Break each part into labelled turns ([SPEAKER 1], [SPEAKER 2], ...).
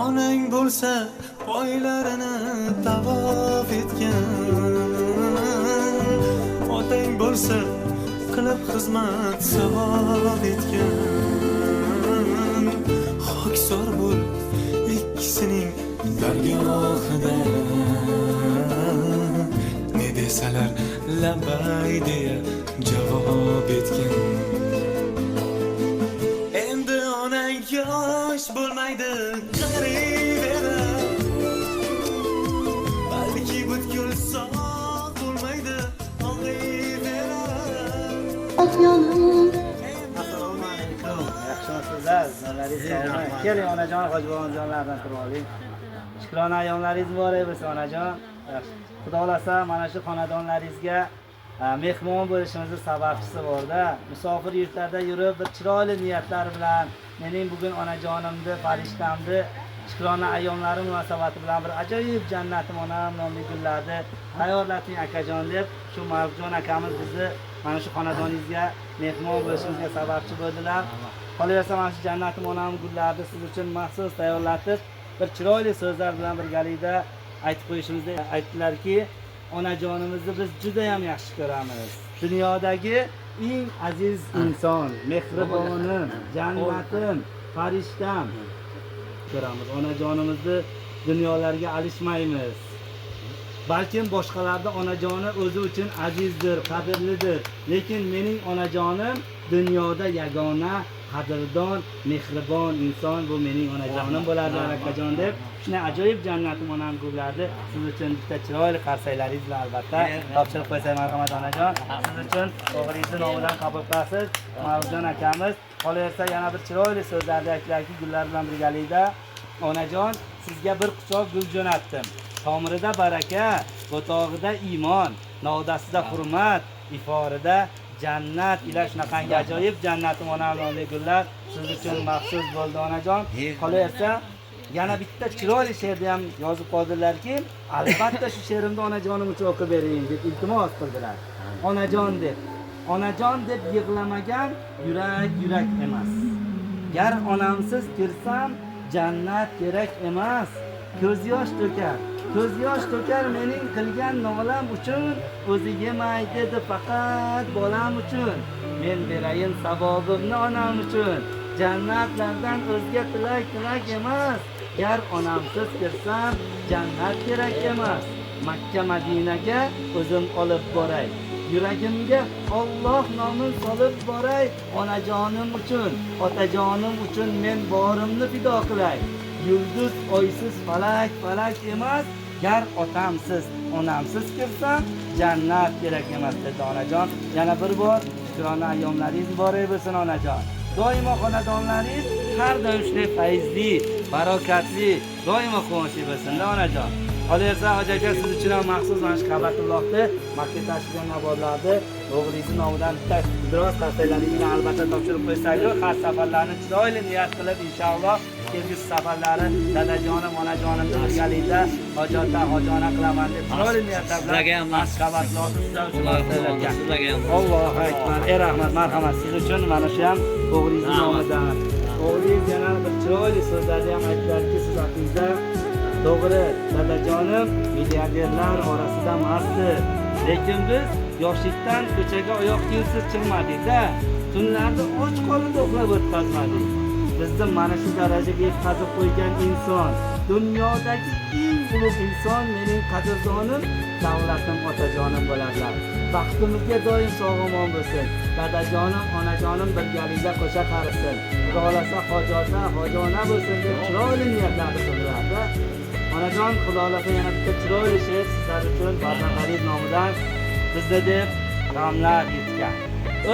[SPEAKER 1] Onang bo'lsa poylarini tavof etgan, otang bo'lsa qilib xizmat savob etgan. Xokisor bo'l ikkisining dargohida, ne desalar labbay deya javob etgin. Endi onang yosh bo'lmaydi qariyverib, balki butkul sog' bo'lmaydi og'riyverib.
[SPEAKER 2] Assalomu alaykum. Yaxshimisizlar? Jonlaringiz sog'mi? Keling, onajon, hoji bobojonlardan turib oling. Shukrona ayyomlaringiz muborak bo'lsin, onajon. Yaxshi. Xudo xolasa, mana shu xonadonlaringizga mehmon bo'lishimizni sababchisi borda. Musofir yurtlarda yurib, bir chiroyli niyatlar bilan mening bugun onajonimni, farishtamni shukrona ayyomlari munosabati bilan bir ajoyib jannatim onam nomli gullarni tayyorlating akajon deb shu Marjon akamiz bizni mana shu xonadoningizga mehmon bo'lishimizga sababchi bo'ldilar. Qolaversa, mana shu jannatim onam gullarni siz uchun maxsus tayyorlatib, bir chiroyli so'zlar bilan birgalikda aytib qo'yishimizni aytdilarki, onajonimizni biz juda ham yaxshi ko'ramiz. Dunyodagi eng aziz inson, mehribonim, jannatim, farishtam ko'ramiz. Onajonimizni dunyolarga alishmaymiz. Balkim boshqalarda onajoni o'zi uchun azizdir, qadrlidir. Lekin mening onajonim dunyoda yagona, qadrdon, mehribon inson, bu mening onajonim bo'ladi, akajon deb shunday ajoyib jannatim onam gullarni siz uchun bitta chiroyli qarsaklaringiz bilan albatta topshirib qo'ysak, marhamat, onajon. Siz uchun o'g'lingizni nomidan qabul qilasiz, Ma'rufjon akamiz. Qolaversa, yana bir chiroyli so'zlarni aytdilarki, gullar bilan birgalikda: onajon, sizga bir quchoq gul jo'natdim. Tomirida baraka, bo'tog'ida iymon, novdasida hurmat, iforida jannat ila shunaqangi ajoyib jannatim onam nomli gullar siz uchun maxsus bo'ldi, onajon. Qolaversa, yana bitta chiroyli she'rni ham yozib qoldilarki, albatta shu she'rimni onajonim uchun o'qib bering deb iltimos qildilar. Onajon deb, onajon deb yig'lamagan yurak yurak emas. Gar onamsiz kirsam, jannat kerak emas. Ko'z yosh to'kar, ko'z yosh to'kar mening qilgan nolam uchun. O'zi yemay dedi faqat bolam uchun. Men berayin savobimni onam uchun. Jannatlardan o'zga tilak tilak emas. Gar onamsiz kirsam, jannat kerak emas. Makka, Madinaga o'zim olib boray. Yuragimga Olloh nomin solib boray. Onajonim uchun, otajonim uchun men borimni fido qilay. Yulduz oysiz falak falak emas. Gar otamsiz, onamsiz kirsam, jannat kerak emas dedi onajon. Yana bir bor shukrona ayyomlaringiz muborak bo'lsin, onajon. Doimo xonadonlaringiz har doim shunday fayzli, barokatli, doimo quvonchli bo'lsin-da, onajon. Qolaversa, hoji aka, siz uchun ham maxsus mana shu Ka'batullohni Makka tashigan naborlarni o'g'lingizni nomidan bitta biroz qarsaklaringiz bilan albatta topshirib qo'ysak, haj safarlarini chiroyli niyat qilib, inshaalloh kelgusi safarlari dadajonim, onajonimni birgalikda hoji ota, hoji ona qilaman deb chiroyli niyatlar bilan
[SPEAKER 3] Sizlarga ham nasib.
[SPEAKER 2] Ka'batullohni sizlar uchun tayyorlatgan.
[SPEAKER 3] Sizlarga ham.
[SPEAKER 2] Allohu akbar. Ey rahmat, marhamat. Siz uchun mana shu ham o'g'lingizni nomidan. O'g'lingiz yana bir chiroyli so'zlarni ham aytdilarki, siz haqingizda: to'g'ri, dadajonim milliarderlar orasida emasdi. Lekin biz yoshlikdan ko'chaga oyoq kiyimsiz chiqmadik-da. Tunlarda och qorinda uxlab o'tkazmadik. Bizni mana shu darajaga yetkazib qo'ygan inson, dunyodagi eng ulug' inson mening qadrdonim, davlatim, otajonim bo'ladilar. Baxtimizga doim sog' omon bo'lsin. Dadajonim, onajonim birgalikda qo'sha qarisin. Xudo xolasa, hoji ota, hoji ona bo'lsin deb chiroyli niyatlarni qildilar-da. Onajon, xudo xolasa, yana bitta chiroyli she'r sizlar uchun farzandlaringiz nomidan: bizni deb g'amlar yutgan,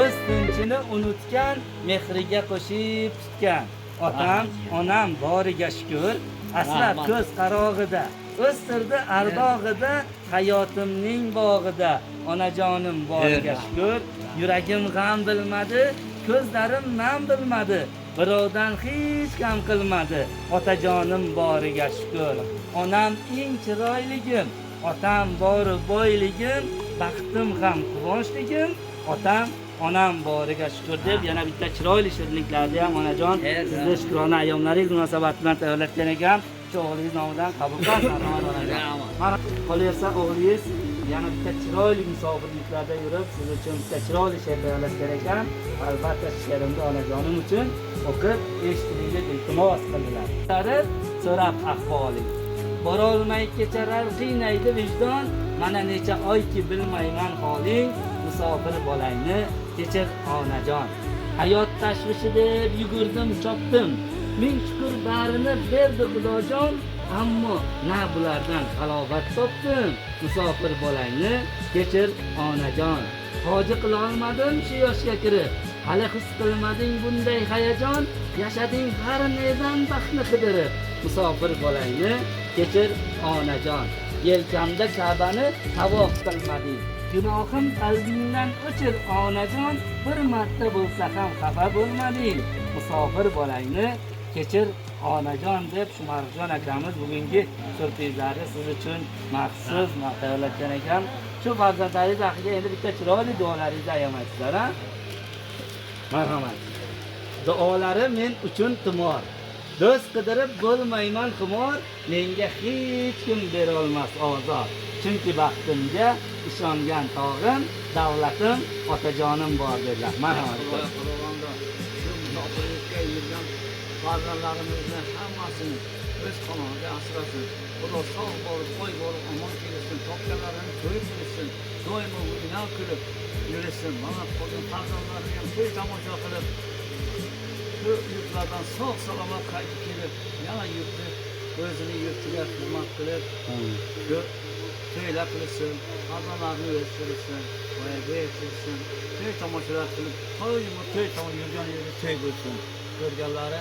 [SPEAKER 2] o'z tinchini unutgan, mehriga qo'shib tutgan otam, onam boriga shukur, asrab
[SPEAKER 3] Rahmat.
[SPEAKER 2] ko'z qarog'ida, o'stirdi ardog'ida, hayotimning bog'ida onajonim boriga shukur. Yuragim g'am bilmadi, ko'zlarim nam bilmadi, birovdan hech kam qilmadi, otajonim boriga shukur. Onam eng chiroyligim, otam bori boyligim, baxtim ham quvonchligim, otam, onam boriga shukur deb yana bitta chiroyli shirinliklarni ham, onajon, sizni shukrona ayyomlaringiz munosabati bilan tayyorlatgan ekan. Shu o'g'lingiz nomidan qabul qilasiz, marhamat onajon. Mana qolaversa o'g'lingiz yana bitta chiroyli musofirliklarda yurib, siz uchun bitta chiroyli she'r tayyorlash kerak ekan. Albatta shu she'rimni onajonim uchun o'qib eshitiling deb iltimos qildilar. So'rab ahvoling. Borolmay kecharar qiynaydi vijdon, mana necha oyki bilmayman holing, musofir bolangni kechir onajon. Hayot tashvishi deb yugurdim, chopdim. Ming shukr barini berdi Xudojon, ammo na bulardan halovat topdim. Musofir bolangni kechir onajon. Hoji qila olmadim shu yoshga kirib, hali his qilmading bunday hayajon, yashading har nedan baxtni qidirib. Musofir bolangni kechir onajon. Yelkamda Ka'bani tavof qilmading. Gunohim qalbingdan o'chir onajon, bir marta bo'lsa ham xafa bo'lmading. Musofir bolangni kechir onajon deb Shumarjon akamiz bugungi syurprizlarni siz uchun maxsus tayyorlatgan ekan. Shu farzandlaringiz haqiga endi bitta chiroyli duolaringizni ayamaysizlar, ha? Marhamat. Duolari men uchun tumor. Do'st qidirib bo'lmayman xumor, menga hech kim berolmas ozor. Chunki baxtimga ishongan tog'im, davlatim, otajonim bor dedilar. Marhamat.
[SPEAKER 3] Xudovando shu musofirlikka yurgan farzandlarimizni hammasini o'z panohiga asrasin. Xudo sog' bo'lib, boy bo'lib, omon kelsin, topganlarini to'yib yursin, doimo o'ynab kulib yursin. Mana qolgan farzandlarini ham to'y tomosha qilib, shu yurtlardan sog' salomat qaytib kelib, yana yurtni o'zini yurtiga xizmat qilib, shu to'ylar qilsin, farzandlarini o'stirsin, voyaga yetkazsin, to'y tomoshalar qilib, doimo to'y tomosha yurgan yerida to'y bo'lsin. Ko'rganlari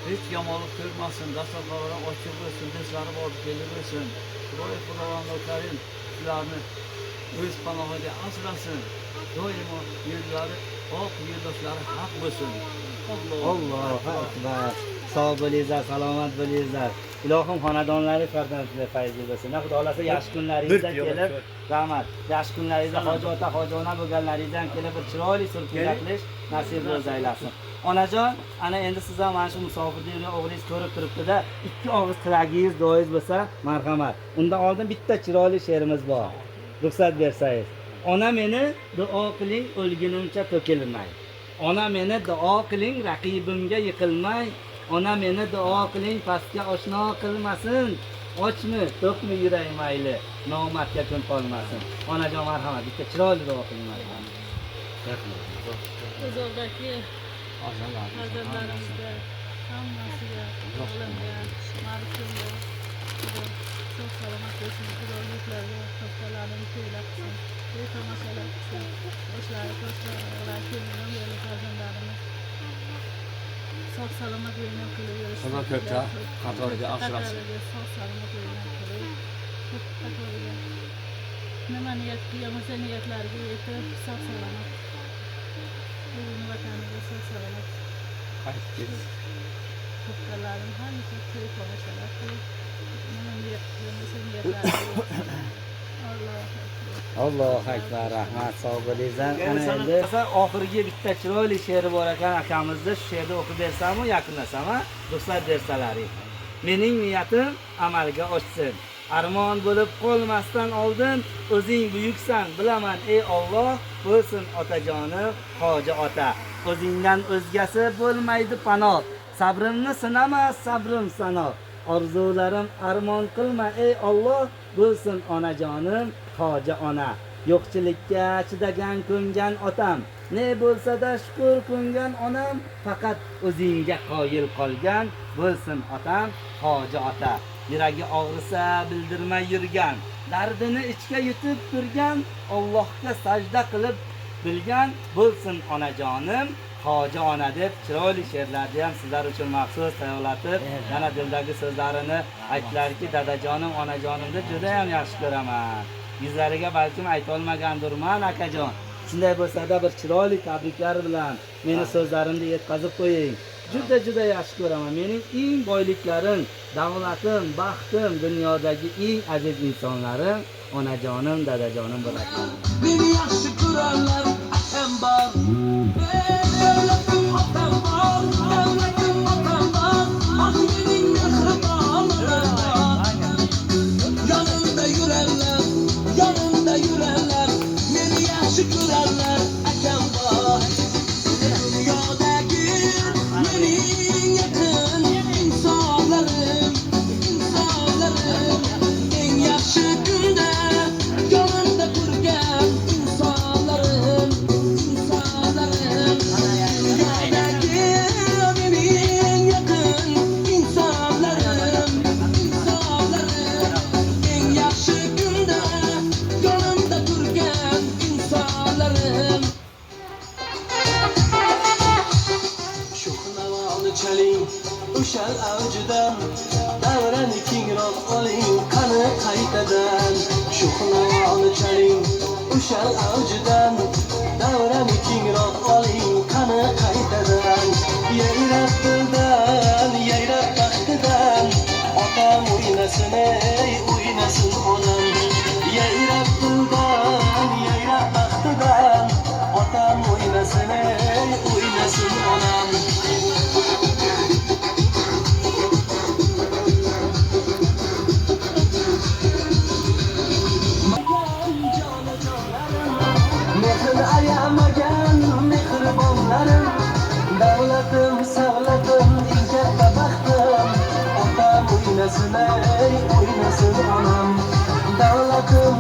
[SPEAKER 3] hech yomonlik ko'rmasin, dasturxonlari ochiq bo'lsin, do'stlari borib kelib bo'lsin. Xudoy Xudovando Karim shularni o'z panohiga asrasin. Doimo yo'llari oq, yo'ldoshlari haq bo'lsin.
[SPEAKER 2] Allohu akbar. Sog' bo'linglar, salomat bo'linglar. Ilohim xonadonlari farzandlar fayzli bo'lsin. Xudo xolasa yaxshi kunlaringizda kelib, rahmat. Yaxshi kunlaringizda hoji ota, hoji ona bo'lganlaringizda ham kelib bir chiroyli syurprizlar qilish nasib aylasin. Onajon, ana endi siz ham mana shu musofirda yurgan o'g'lingiz ko'rib turibdi-da, ikki og'iz tilagingiz, duoyingiz bo'lsa, marhamat. Undan oldin bitta chiroyli she'rimiz bor. Ruxsat bersangiz. Ona meni duo qiling o'lgunimcha to'kilmay. Ona meni duo qiling raqibimga yiqilmay. Ona meni duo qiling pastga oshno qilmasin. Ochmi, to'qmi yuray mayli, nomardga kun qolmasin. Onajon marhamat, bitta chiroyli duo qiling marhamat.
[SPEAKER 4] Uzoqdagi farzandlarimizga hammasiga, o'g'limga, Marifimga Xudo sog' salomat bersin. Xudo yurtlarga topganlarini to'ylar qilsin, to'y tomoshalar qilsin. Boshlari toshlar kelgan beri farzandlarimiz sog' salomat o'ynab qilib yurishsin.
[SPEAKER 3] Xudo ko'pga qatoriga asrasin.
[SPEAKER 4] Sog' salomat o'ynab qilib, ko'p qatoriga nima niyat qilgan bo'lsa niyatlariga yetib, sog' salomat o'zini vataniga sog' salomat
[SPEAKER 3] qaytib ketsin.
[SPEAKER 4] Topganlarim hamisha to'y tomoshalar qilib, nima niyat qilgan bo'lsa niyatlariga yetsin. Allohu akbar.
[SPEAKER 2] Allohu akbar, rahmat, sog' bo'linglar. Ana endi oxirgi bitta chiroyli she'ri bor ekan akamizni, shu she'rni o'qib bersamu, yakunlasam, ruxsat bersalaring. Mening niyatim amalga oshsin. Armon bo'lib qolmasdan oldin o'zing buyuksan, bilaman ey Alloh, bo'lsin otajonim hoji ota. O'zingdan o'zgasi bo'lmaydi panoh. Sabrimni sinamas sabrim sano. Orzularim armon qilma ey Alloh, bo'lsin onajonim hoji ona. Yo'qchilikka chidagan ko'ngan otam, ne bo'lsa-da shukr ko'ngan onam, faqat o'zingga qoyil qolgan bo'lsin otam hoji ota. Yuragi og'risa bildirmay yurgan, dardini ichga yutib turgan, Allohga sajda qilib bilgan bo'lsin onajonim hoji ona deb chiroyli she'rlarni ham sizlar uchun maxsus tayyorlatib, yana dildagi so'zlarini aytdilarki, dadajonim, onajonimni juda ham yaxshi ko'raman. Yuzlariga balkim ayta olmagandirman akajon. Shunday bo'lsa-da bir chiroyli tabriklar bilan meni so'zlarimni yetkazib qo'ying. Juda juda yaxshi ko'raman. Mening eng boyliklarim, davlatim, baxtim, dunyodagi eng aziz insonlarim onajonim, dadajonim bo'ladi.
[SPEAKER 5] Meni yaxshi ko'rarlar akam bor. Davlatim otam bor, davlatim otam bor. Ah mening mehribonim. qaytadan. Shu navoni chaling o'shal avjidan, davrani kengroq oling qani qaytadan. Yayrab dildan, yayrab baxtidan, otam o'ynasin ey, o'ynasin onam. Yayrab dildan, yayrab baxtidan, otam o'ynasin ey, o'ynasin onam. Mehr ayamagan mehribonlarim, davlatim, savlatim, eng katta baxtim. Otam o'ynasin ey, o'ynasin onam. Davlatim,